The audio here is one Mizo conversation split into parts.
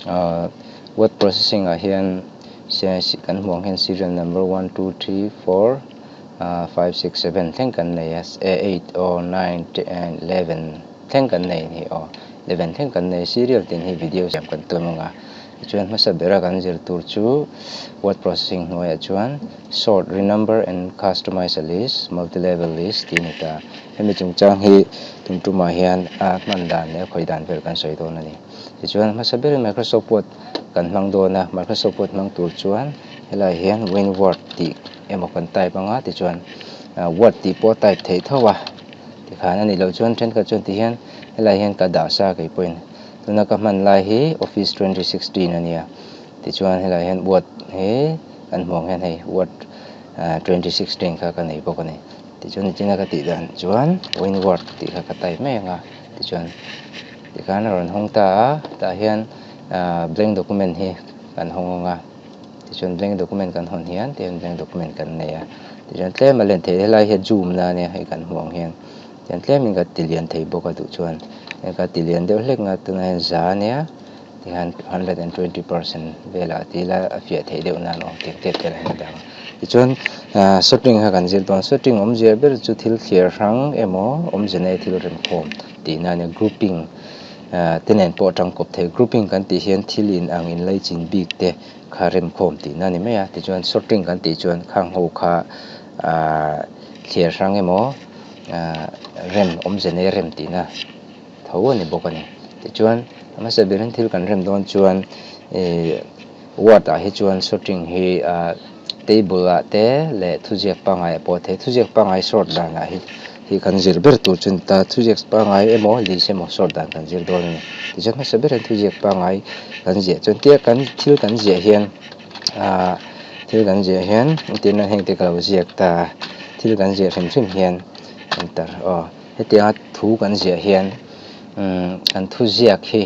Ahh word processing ah hian kan hmuh ang hian serial number one two three four ahh five six seven thleng kan nei a eight aw nine ten eleven thleng kan nei a ni aw eleven thleng kan nei serial tin hi video siam kan tum ang a tichuan hmasa bera kan zir tur chu word processing hnuaiah chuan sort renumber and customize a list multi level list tih a ni ta hemi chungchang hi tum tumah hian a hman dan leh a khawi dan vel kan sawi dawn a ni. Tichuan hmasa berin Microsoft Word kan hmang dawn a, Microsoft Word hmang tur chuan helaiah hian WinWord tih emaw kan type anga tichuan Word tih pawh a type theih tho a, tikhan a nih loh chuan thenkhat chuan tihian helaiah hian ka dah sa kei pawhin tuna ka hman lai hi Office 2016 a nia tichuan helaiah hian Word hi kan hmuh ang hian hei Word 2016 kha ka nei bawk a ni tichuan nichina ka tih dan chuan WinWord tih kha ka type mai anga tichuan. Tikhan a rawn hawng ta a, tah hian ahh blank document hi kan hawng ang a, tichuan blank document kan hawn hian tihian blank document kan nei a, tichuan tlem a len theih helai hi zoom na ania hei kan hmuh ang hian, tihian tlemin ka ti lian thei bawk a duh chuan hei ka ti lian deuh hlek nga tunah hian za ania tihian 120% velah ti ila a fiah theih deuh nan aw tih tep te lah hian a dang a, tichuan ahh sorting kha kan zir dawn sorting awmzia ber chu thil thliar hrang emaw awmze nei thil remkhawm. Tihna a nia grouping te nen pawh atang kawp thei grouping kan tih hian thil in ang in laichin bik te kha remkhawm tihna a ni mai a tichuan sorting kan tih chuan khang ho kha ahh thliar hrang emaw ahh rem awmze nei rem tihna tho a ni bawk a ni tichuan a hmasa berin thil kan rem dawn chuan ihh word ah hi chuan sorting hi ahh table ah te leh thuziak pangngai ah pawh a thei thuziak pangngai sort dan ah hi hi kan zir ber tur chu a ni ta thuziak pangngai emaw list emaw sort dan kan zir dawn a ni tichuan hmasa berin thuziak pangngai kan ziah chuan tia kan thil kan ziah hian ahh thil kan ziah hian entirna heng te ka lo ziak ta thil kan ziah hrim hrim hian enter aw hetianga thu kan ziah hian umm kan thuziak hi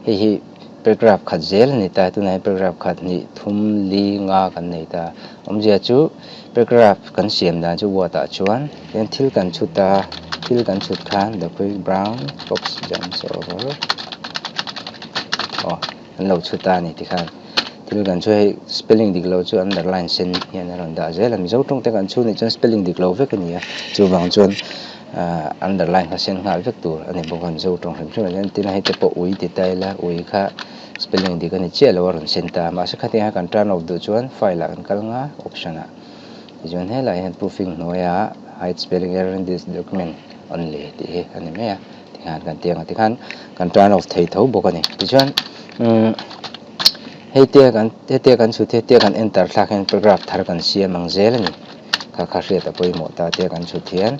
hei hi. Paragraph khat zel a ni ta, tunah hian paragraph khat hnih thum li nga kan nei ta. Awmzia chu paragraph kan siam dan chu word ah chuan hian thil kan chhut a, thil kan chhut khan the quick brown fox jumps over aw an lo chhut a ni tikhan thil kan chhut hei spelling dik lo chu underline sen hian a rawn dah zel a, Mizo tawng te kan chhut nih chuan spelling dik lo vek a ni a, chuvang chuan. Ahh underline kha sen nghal vek tur a ni bawk a mizo tawng hrim hrim ah hian tin a hei te pawh ui ti ta ila ui kha spelling dik a ni chiah lo a rawn sen ta mahse khatiang hian kan turn off duh chuan file ah kan kal nga option ah tichuan helaiah hian proofing hnuaiah hide spelling error in this document only tih hi a ni mai a tikhan kan ti ang a tikhan kan turn off thei tho bawk a ni tichuan umm hei te kan hetia kan chhut hetia kan enter thlak hian paragraph thar kan siam ang zel a ni. Kha kha hriat a pawimawh ta tia kan chhut hian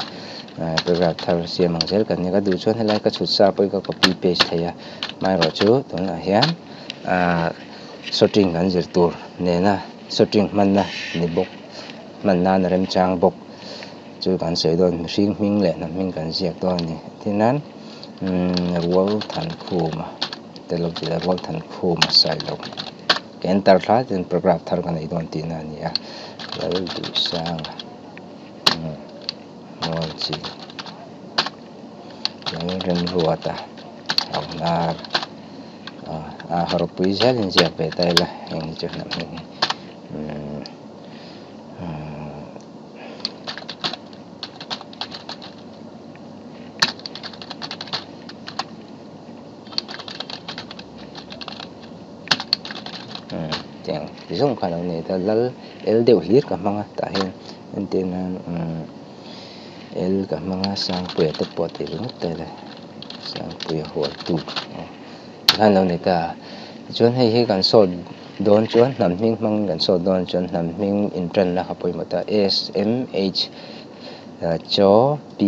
paragraph thar siam ang zel kan ni. Ka duh chuan helai ka chhut sa pawhin ka copy paste thei a, amaherawhchu tunah hian sorting kan zir tur nena sorting hmanna ni bawk, hman nana remchang bawk chu kan sawi dawn mihring hming leh hnam hming kan ziak dawn a ni. Tin Rualthankhuma tel lo tih leh Rualthankhuma Sailo. Ka enter thla chuan paragraph thar ka nei dawn tihna a ni a, Lalduhsanga Mualchi Lalremruata Hauhnar a hawrawpui zel in ziak ve ta ila heng hi chu hnam hming hi umm umm. Tiang ti zawng kha a lo nei ta lal el deuh hlir ka hmang a tah hian entir nan umm el ka hmang a sangpuia te pawh tih ringawt ta ila sangpuia hual tu aw tikhan a lo nei ta tichuan hei hi kan sawt dawn chuan hnam hming hmangin kan sawt dawn chuan hnam hming inṭanna kha pawimawh ta S M H chaw P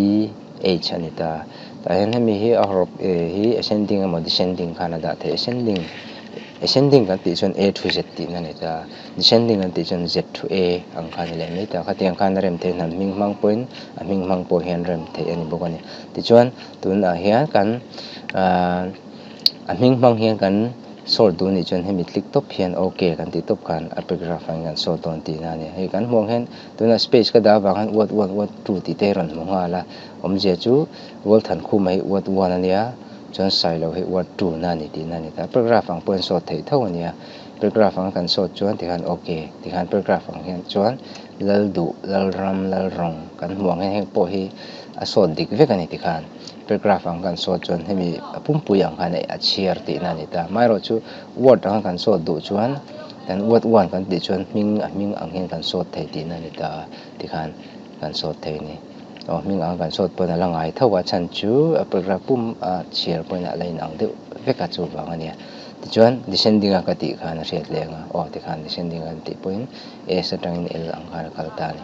H a ni ta. Tah hian hemi hi a hawrawp hi ascending emaw descending khan a dah theih. Ascending ascending kan tih chuan A to Z tihna a ni ta. Descending kan tih chuan Z to A ang kha a ni leh mai ta. Khatiang khan a rem theih hnam hming hmang pawhin a hming hmang pawh hian rem theih a ni bawk a ni. Tichuan tunah hian kan ahh a hming hmang hian kan sort duh anih chuan hemi click tawp hian ok kan tih tawp khan a paragraph ah hian kan sort dawn tihna a ni. Hei kan hmuh ang hian tunah space ka dah avang hian what one what two tih te a rawn hmu nghal a. Awmzia chu Rualthankhuma hi Ward one a nia, Chuan Sailo hi word 2 na ani tihna a ni ta. Paragraph ang pawhin sawt theih tho a nia. Paragraph anga kan sawt chuan tikhan ok tikhan paragraph ang hian chuan Lalduh, Lalram, Lalrawng kan hmuh ang hian heng pawh hi a sawt dik vek a ni tikhan paragraph ang kan sawt chuan hemi a pumpui ang khan a chhiar tihna a ni ta. Amaherawhchu word anga kan sawt duh chuan kan word one kan tih chuan hming a hming ang hian kan sawt thei tihna a ni ta tikhan kan sawt thei a ni. Aw hming ang kan sawt pawn a la ngai tho a chhan chu a paragraph pum a chhiar pawhin a la inang deuh vek a chuvang a nia. Tichuan descending a ka tih khan a hriat leng a, aw tikhan descending a kan tih pawhin S atangin L ang khan a kal ta a ni.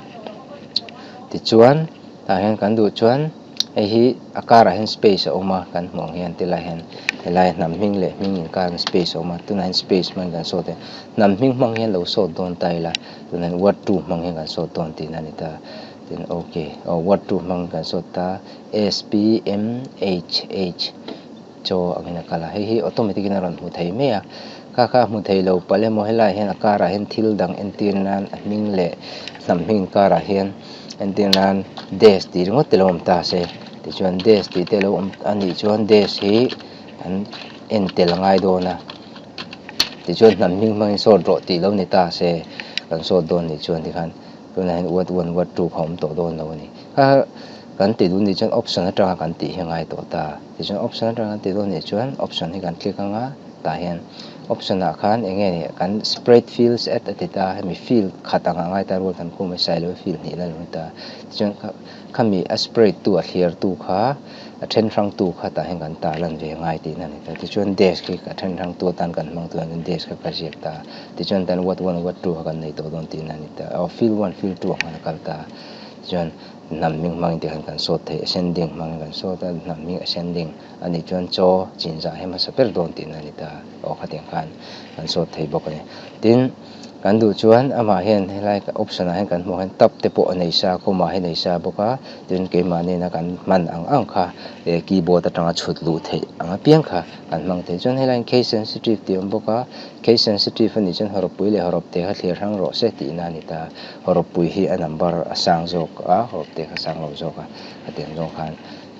Tichuan tah hian kan duh chuan hei hi a karah hian space a awm a kan hmuh ang hian tilai hian helai hnam hming leh hming inkarah space a awm a tunah hian space hmangin kan sawt a hnam hming hmang hian lo sawt dawn ta ila tunah hian word 2 hmang hian kan sawt dawn tihna a ni ta. Tin ok aw word 2 hmang kan sawt ta S P M H H chaw angin a kal a hei hi automatic in a rawn hmu thei mai a kha kha a hmu thei lo palh emaw helaiah hian a karah hian thil dang entir nan a hming leh hnam hming inkarah hian entir nan dash tih ringawt te lo awm ta se tichuan dash tih te lo awm a nih chuan dash hi an en tel a ngai dawn a tichuan hnam hming hmangin sawt rawh tih lo ni ta se kan sawt dawn nih chuan tikhan. Tunah hian word 1, word 2 kha awm tawh dawn lo a ni. Kha kan tih duh nih chuan option atanga kan tih hi a ngai tawh ta. Tichuan option atanga kan tih dawn nih chuan option hi kan click anga tah hian option ah khan eng nge ni kan spread fields at a ti ta hemi field khat anga ngai ta rual kan khum a sailo field hnihna lo ni ta. Tichuan khami a spread tu a thliar tu kha a then hrang tu kha tah hian kan tar lan ve ngai tihna a ni ta. Tichuan dash khi a then hrang tu atan kan hmang tur a dash kha ka ziak ta. Tichuan tan word 1, word 2 kha kan nei tawh dawn tihna a ni ta. Aw field 1, field 2 ang khan a kal ta. Tichuan hnam hming hmangin tikhan kan sawt thei, ascending hmangin kan sawt a, hnam hming ascending a nih chuan chaw chinzah hi hmasa ber dawn tihna a ni ta. Aw khatiang khan kan sawt thei bawk a ni. Tin, kan duh chuan amah hian helai option ah hian kan hmuh hian tab te pawh a nei sa, comma hi a nei sa bawk a, tin keimahni ina kan hman ang ang kha keyboard atanga chhut luh theih ang apiang kha kan hmang thei. Chuan helai hian case sensitive tih a awm bawk a, Case sensitive a nih chuan hawrawppui leh hawrawpte kha thlir hrang rawh se tihna a ni ta. Hawrawppui hi a number a sang zawk a, hawrawpte kha sang lo zawk a. Khatiang zawng khan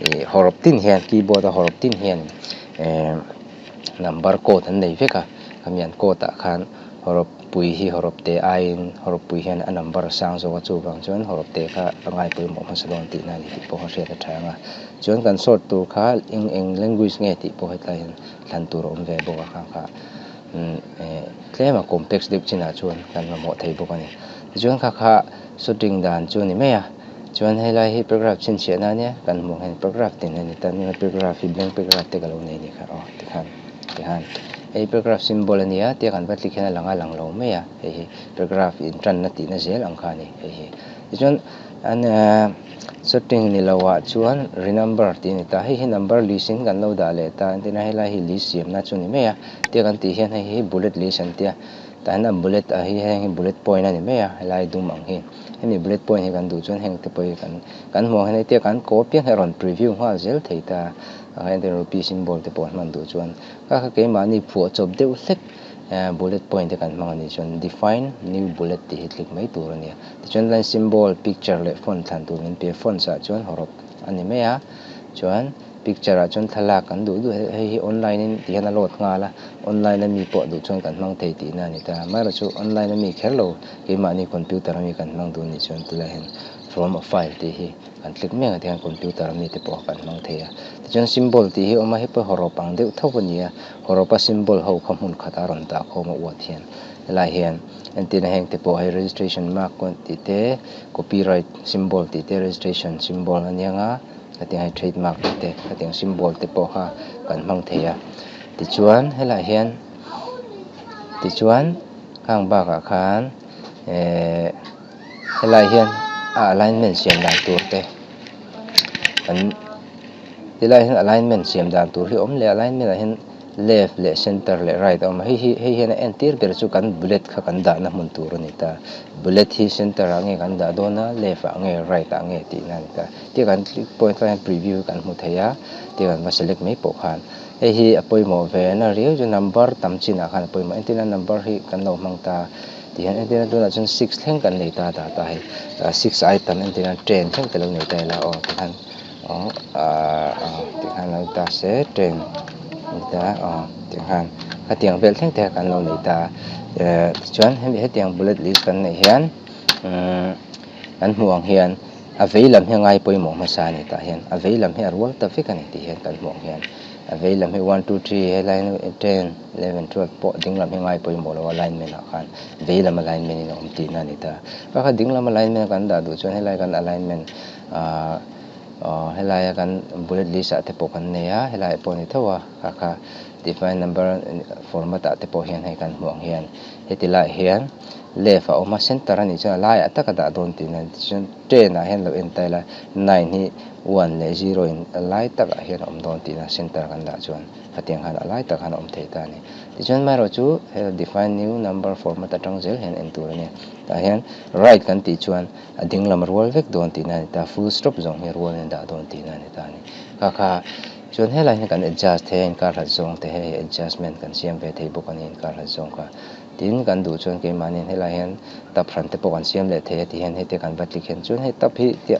ih hawrawp tin hian keyboard a hawrawp tin hian eh number code an nei vek a. Khami an code ah khan hawrawppui hi hawrawpte aiin hawrawppui hian a number a sang zawk a, chuvang chuan hawrawpte kha a ngaipawimawh hmasa dawn tihna a ni tih pawh kha hriat a tha ang a. Chuan kan sort tur kha eng eng language nge tih pawh hetlai hian thlan tur a awm ve bawk a kha kha. Tlem a complex deuh chinah chuan kan mamawh thei bawk a ni. Tichuan kha kha shooting dan chu a ni mai a, chuan helai hi paragraph chhinchhiah na ania kan hmuh hian paragraph tin a ni ta nia paragraph hi blank paragraph te ka lo nei a ni kha aw tikhan tikhan hei paragraph symbol a nia tia kan va tlik hian a lang a lang lo mai a hei hi paragraph intanna tihna zel ang kha a ni hei hi. Tichuan an Shooting ni lo ah chuan renumber tih a ni ta. Hei hi number list in kan lo dah leh ta. Entirna helai hi list siamna chu a ni mai a. Tia kan tih hian hei hi bullet list an tia. Tah hian a bullet ah hi heng hi bullet point a ni mai a, helai dum ang hi. Hemi bullet point hi kan duh chuan heng te pawh hi kan kan hmuh ang hian hetia kan kaw apiang hi a rawn preview nghal zel thei ta. Ang hian rupee symbol te pawh an hman duh chuan kha kha keimahni phuah chawp deuh hlek bullet point te kan hmang a nih chuan define new bullet tih hi click mai tur a nia. Tichuan line symbol, picture leh font thlan tur min pe a, fonts ah chuan hawrawp a ni mai a, chuan picture ah chuan thlalak kan duh duh hei hi online in ti hian a load nghal a, online a mi pawh duh chuan kan hmang thei tihna a ni ta. Amaherawhchu online a mi kher lo keimahni computer a mi kan hmang duh nih chuan tilai hian from a file tih hi kan click mek ang tihian computer a mi te pawh kan hmang thei a. Tichuan symbol tih hi a awm a, hei pawh hawrawp ang deuh tho a ni a, hawrawpa symbol ho kha hmun khatah a rawn dah khawm a uat hian helai hian entirna heng te pawh hei registration mark tih te copyright symbol tih te registration symbol a nia nga hetiang hei trademark tih te hetiang symbol te pawh kha kan hmang thei a tichuan helaiah hian tichuan khang bakah khan ehh helaiah hian a alignment siam dan tur te an tilaiah hian alignment siam dan tur hi a awm leh a alignment ah hian left leh center leh right a awm a hei hi hei hian a entir ber chu kan bullet kha kan dahna hmun tur a ni ta bullet hi center ah nge kan dah dawn a left ah nge right ah nge tihna a ni ta tia kan click point khan hian preview kan hmu thei a tia kan va select mai pawh khan hei hi a pawimawh ve na riau chu number tam chinah khan a pawimawh entirna number hi kan lo hmang ta tih hian entirna tunah chuan six thleng kan nei ta dah ta hei 6 ai tam entirna 10 thleng te lo nei ta ila aw tikhan. Aw ah aw tikhan lo ta se ten ni ta aw tikhan khatiang vel thleng te kha kan lo nei ta eh tichuan hemi hetiang bullet list kan neih hian umm kan hmuh ang hian a vei lam hi a ngai pawimawh hmasa a ni tah hian a vei lam hi a rual ta vek a ni tih hian kan hmuh ang hian a vei lam hi one two three helai hi ten eleven twelve pawh ding lam hi a ngai pawimawh lo a alignment ah khan vei lam alignment in a awm tihna a ni ta kha kha ding lam alignment a kan dah duh chuan helai kan alignment ahh aw helaia kan bullet list ah te pawh kan nei a helaiah pawh a ni tho a kha kha define number format ah te pawh hian hei kan hmuh ang hian heti laiah hian left a awm a center a nih chuan a laiah tak a dah dawn tihna tichuan ten ah hian lo en ta ila nine hi one leh zero in a lai takah hian a awm dawn tihna center kan dah chuan khatiang khan a lai tak khan a awm thei ta a ni tichuan amaherawhchu heta define new number format atang zel hian en tur a nia tah hian right kan tih chuan A ding lam rual vek dawn tihna a ni ta, full stop zawng hi rual in dah dawn tihna a ni ta a ni. Kha kha chuan helai hian kan adjust thei a, inkar hlat zawng te hei adjustment kan siam ve thei bawk a ni inkar hlat zawng kha. Tin, kan duh chuan keimahniin helai hian tap hran te pawh kan siam leh thei a ti hian hei te kan va tlik hian chuan hei tap hi tia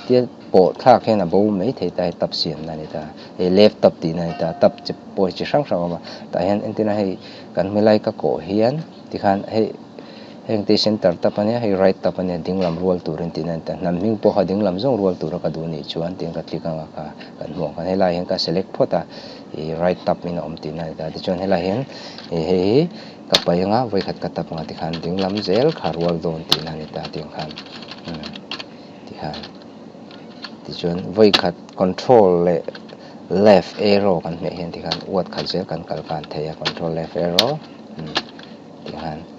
tia pawh thlak hian a bo mai thei ta hei tap siamna a ni ta. Hei left tap tihna a ni ta, tap chi pawi chi hrang hrang a awm a, tah hian entirna hei kan hmelai ka kawh hian tikhan hei. Heng te hi center tap a nia, hei right tap a nia, ding lam rual turin tihna a ni ta. Hnam hming pawh kha ding lam zawng rual tura ka duh nih chuan tiin ka click anga kha kan hmuh ang khan helai hian ka select phawt a, ih right tap in a awm tihna a ni ta. Tichuan helai hian ih hei hi ka paih anga vawikhat ka tap anga tikhan ding lam zel kha rual dawn tihna a ni ta tiang khan umm tikhan tichuan vawikhat control leh left arrow kan hmeh hian tikhan uat khat zel kan kal kan thei a control left arrow umm. Tikhan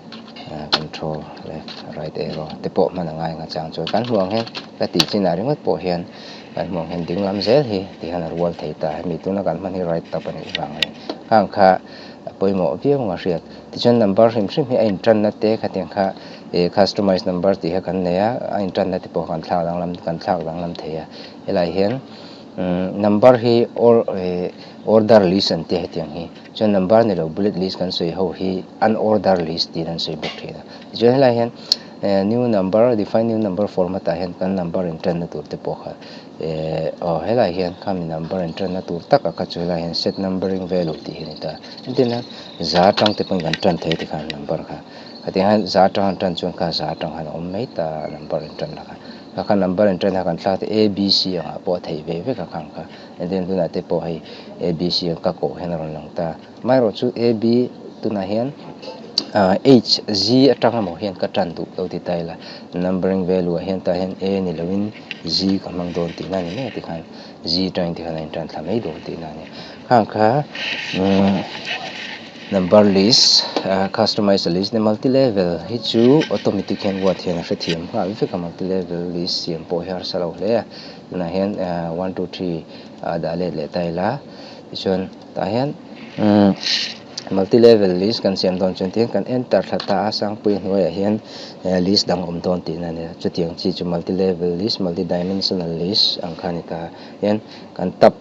control left right arrow te pawh hman a ngai ang a chang chuan kan hmuh ang hian ka tih chinah ringawt pawh hian kan hmuh ang hian ding lam zel hi tikhan a rual thei ta hemi tuna kan hman hi right tap a nih vang a ni khang kha a pawimawh viau ang a hriat tichuan number hrim hrim hi a intanna te khatiang kha ih customize number tih kha kan nei a a intanna te pawh kan thlak danglam kan thlak danglam thei a helai hian number hi or ih order list an tia hetiang hi. Chuan number ni lo bullet list kan sawi ho hi unorder list tiin an sawi bawk thin a. Tichuan helai hian new number define new number format ah hian kan number in tanna tur te pawh kha aw helai hian khami number in tanna tur tak a kha chu helai hian set numbering value tih hi a ni ta. Entirna hian za atang te pawhin kan tan thei tikhan number kha. Hetiang hian za atang an tan chuan kha za atang khan a awm mai ta number in tanna kha. Kha kha number in tanna kan thlak te A B C angah pawh a theih ve vek a khang kha. Engtin tunah te pawh hei ABC ang ka kawh hian a rawn lang ta. Amaherawh chu AB tunah hian H Z atang emaw hian ka tan duh lo ti ta ila numbering value ah hian tah hian A ni loin Z ka hmang dawn tihna a ni mai a tikhan Z atangin tikhan a intan thla mai dawn tihna a ni. Khang kha number list customize list multi level hi chu automatic hian word hian a hrethiam nghal vek a multi level list siam pawh hi a harsa lo hle a. Tunah hian one two three a dah let leh ta ila tichuan tah hian umm multi level list kan siam dawn chuan tihian kan enter thla ta a sangpui hnuaiah hian list dang a awm dawn tihna a ni a chutiang chi chu multi level list multi dimensional list ang kha a ni ta hian kan tab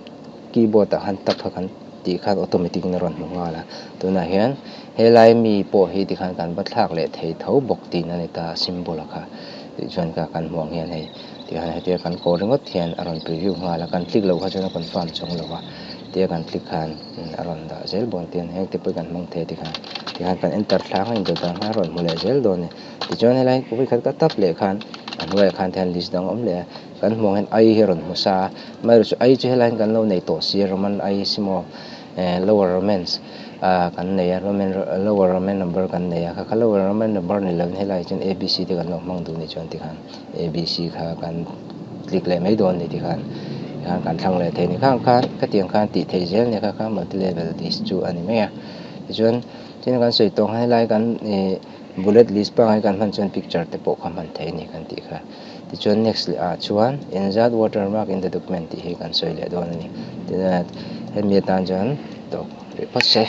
keyboard ah khan tab kha kan tih khan automatic in a rawn hmu nghal a tunah hian helai mi pawh hi tikhan kan va thlak leh thei tho bawk tihna a ni ta a symbol a kha tichuan ka kan hmuh ang hian hei. Tihian hetia kan kawr ringawt hian a rawn preview nghal a, kan click loh kha chuan a confirm chuang lo va, tia kan click khan a rawn dah zel bawn tihian heng te pawh hi kan hmang thei a tikhan tihian kan enter thlak a indawt dan khan a rawn hmu leh zel dawn a ni. Tichuan helai vawikhat ka tap leh khan a hnuaiah khan tihian list dang a awm leh a, kan hmuh ang hian ai hi a rawn hmu sa a, amaherawhchu ai chu helai hian kan lo nei tawh si a, Roman ai small lower Romans ah kan nei a Roman lower Roman number kan nei a, kha kha lower Roman number ni lovin helai chuan ABC te kan lo hmang duh ni chuan tikhan. ABC kha kan click leh mai dawn ni tikhan tikhan kan thlang leh thei ni khang khan khatiang khan tih theih zel nia kha kha multi level list chu a ni mai a tichuan tin kan sawi tawh ang helai kan ih bullet list pangngai kan hman chuan picture te pawh kha hman theih a ni kan tih kha tichuan next leh ah chuan insert watermark in the document tih hi kan sawi leh dawn a ni tin hemi atan chuan tawk rih phawt se.